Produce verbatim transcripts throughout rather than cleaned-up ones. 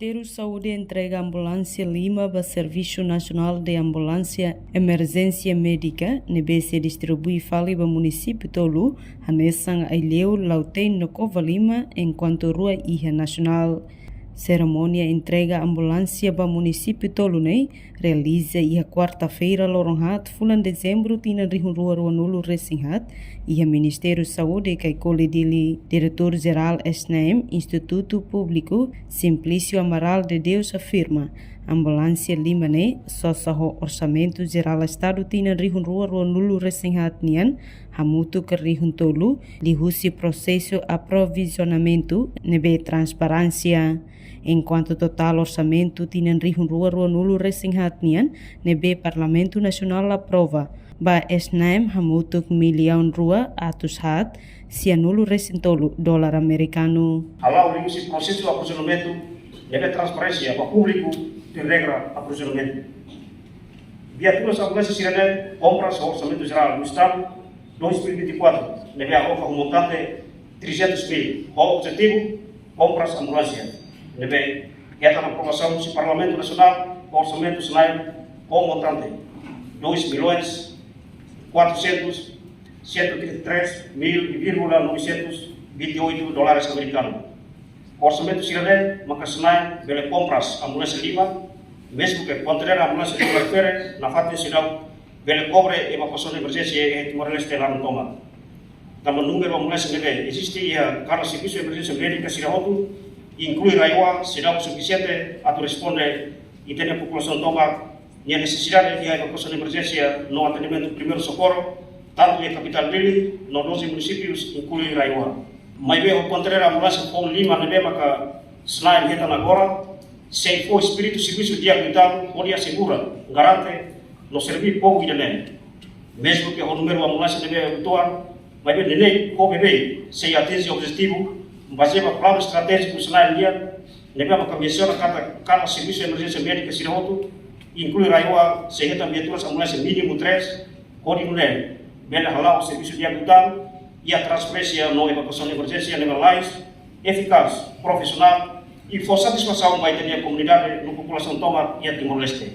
Ministériu Saúde entrega ambulánsia lima ba Servisu Nasionál de Ambulánsia Emerjénsia Médika, ne'ebé sei distribui fali ba munisípiu tolu, hanesan Aileu, Lautein no Covalima, enkuantu rua iha nasionál. Serimónia entrega ambulánsia ba munisípiu tolu ne'e realiza iha kuarta-feira, loron haat, fulan Dezembru, tinan rihun rua ruanulu resin haat, iha Ministériu Saúde, Caicoli, Dili. Diretór Jerál SNAEM, Institutu Públiku, Simplício Amaral de Deus afirma, ambulánsia lima ne'e sosa ho Orsamentu Jerál Estadu tinan rihun rua ruanulu resin haat nian, hamutuk rihun tolu, liuhusi prosesu aprovizionamentu ne'ebé transparénsia. Enkuantu totál orsamentu tinan rihun rua ruanulu resin haat nian, ne'ebé Parlamentu Nasionál aprova, ba SNAEM hamutuk millaun rua atus haat, sianulu resin tolu dolar amerikanu. Hala'o liuhusi prosesu aprovizionamentu ne'ebé transparénsia ba públiku tuir regra aprovizionamentu. Viaturas ambulánsia sira-ne'e kompras ho Orsamentu Jerál do Estadu dois mil e vinte e quatro, ne'ebé aloka ho montante trezentos mil, ho objetivu kompras ambulánsia, ne'ebé hetan aprovasaun husi Parlamentu Nasionál, Orsamentu SNAEM, ho montante dois milhões quatrocentos cento e trinta e três mil e vírgula novecentos vinte e oito dólares americanos. Orsamentu sira-ne'e maka SNAEM bele kompras ambulánsia lima, mezmu ke kontráriu ambulánsia lima refere nafatin seidauk bele kobre evakuasaun emerjénsia iha Timor-Leste laran tomak. Tanba númeru ambulánsia ne'ebé eziste iha karna servisu emerjénsia médika sira hotu, inklui RAEOA, seidauk sufisiente atu responde ita-nia populasaun tomak nia nesesidade iha evakuasaun emerjénsia no atendimentu primeiru sokorru, tantu iha kapitál Dili no doze munisípius, inklui RAEOA. Maibé ho kontráriu ambulánsia foun lima ne'ebé maka SNAEM hetan agora, sei fó espíritu servisu di'ak liután hodi asegura, garante no serví povu ida-ne'e. Mezmu ke ho númeru ambulánsia ne'ebé uitoan, maibé ne'e ho bebé sei atinje objetivu, bazeia ba planu estratéjiku SNAEM nian, ne'ebé maka mensiona katak karna servisu emerjénsia médika sira hotu, inklui RAEOA, sei hetan viaturas ambulánsia mínimu três, hodi nune'e bele hala'o servisu di'ak liután, iha transferénsia no evakuasaun emerjénsia ne'ebé lalais, efikás, profisionál, i fó satisfasaun ba ita-nia komunidade no populasaun tomak iha Timor-Leste.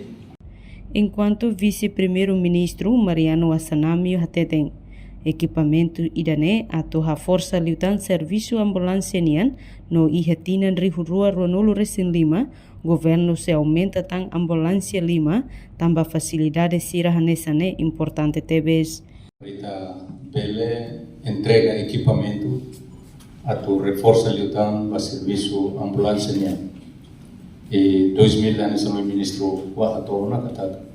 Enkuantu Vise-Primeiru-Ministru Mariano Assanami hateten, ekipamentu ida-ne'e atu haforsa liután servisu ambulánsia nian, no iha tinan rihun rua ruanulu resin lima, governu sei aumenta tan ambulánsia lima, tanba fasilidade sira hanesan ne'e importante tebes. Ita bele entrega ekipamentu atu reforsa liután ba servisu ambulánsia nian. I dois mil hanesan ministru hato'o ona katak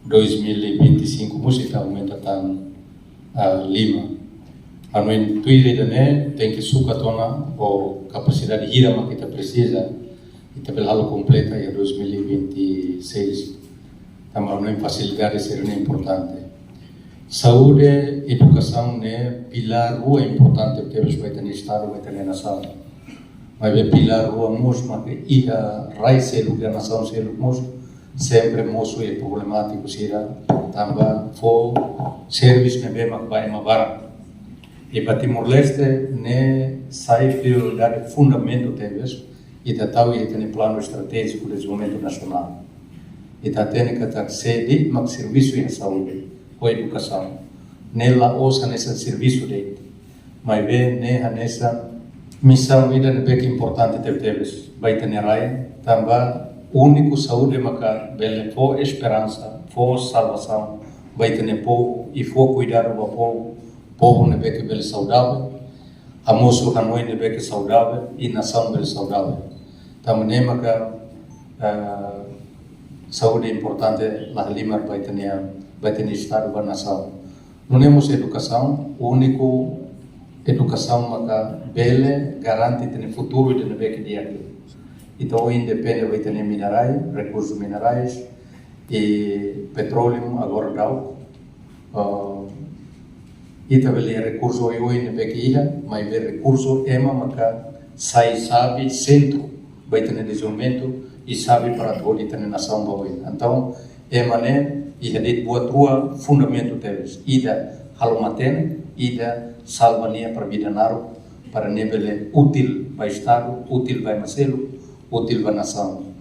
dois mil e vinte e cinco mós ita aumenta tan, ah, lima. Hanoin tuir ida-ne'e tenke sukat ona ho kapasidade hira mak ita presiza, ita bele halo kompleta iha dois mil e vinte e seis. Tanba hanoin fasilidade sira-ne'e importante. Saúde, edukasaun ne'e pilár rua importante tebes ba ita-nia Estadu, ba ita-nia nasaun. Maibé pilár rua mós mak iha rai seluk, iha nasaun seluk mós sempre mosu iha problemátiku sira, tanba fó servisu ne'ebé mak ba ema barak. I ba Timor-Leste ne'e sai prioridade fundamentu tebes, ita tau iha ita-nia Planu Estratéjiku Dezenvolvimentu Nasionál. Ita hatene katak sé de'it mak servisu iha saúde ho edukasaun, ne'e la'ós hanesan servisu de'it. Maibé ne'e hanesan misaun ida ne'ebé ke importante tebetebes ba ita-nia rain, tanba úniku saúde maka bele fó esperansa, fó salvasaun ba ita-nia povu, i fó kuidadu ba povu, povu ne'ebé ke bele saudavel, hamosu hanoin ne'ebé ke saudavel, i nasaun bele saudavel. Tanba ne'e maka, eh, saúde importante la halimar ba ita-nia, ba ita-nia Estadu, ba nasaun. Nune'e mós edukasaun, úniku edukasaun maka bele garante ita-nia futuru ida ne'ebé ke di'ak. Ita ohin depende ba ita-nia minerais, rekursu minerais, i petróleu agora daudaun. Ah, ita bele rekursu oioin ne'ebé ke iha, maibé rekursu ema maka sai xave sentru ba ita-nia dezenvolvimentu i xave para atu hodi ita-nia nasaun ba oin. Entaun, ema ne'e iha de'it buat rua fundamentu tebes. Ida halo matenek, ida salva nia para vida naruk, para nia bele útil ba Estadu, útil ba ema seluk, útil ba nasaun.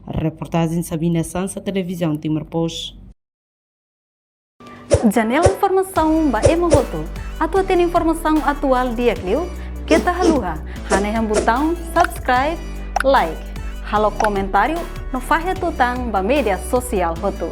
Reportajen Sabina Sansa, Televizaun Timor Post. Janela informasaun ba ema hotu. Atu hatene informasaun atuál di'ak liu, keta haluha hanehan butaun subscribe, like, halo komentáriu no fahe tutan ba média sosiál hotu.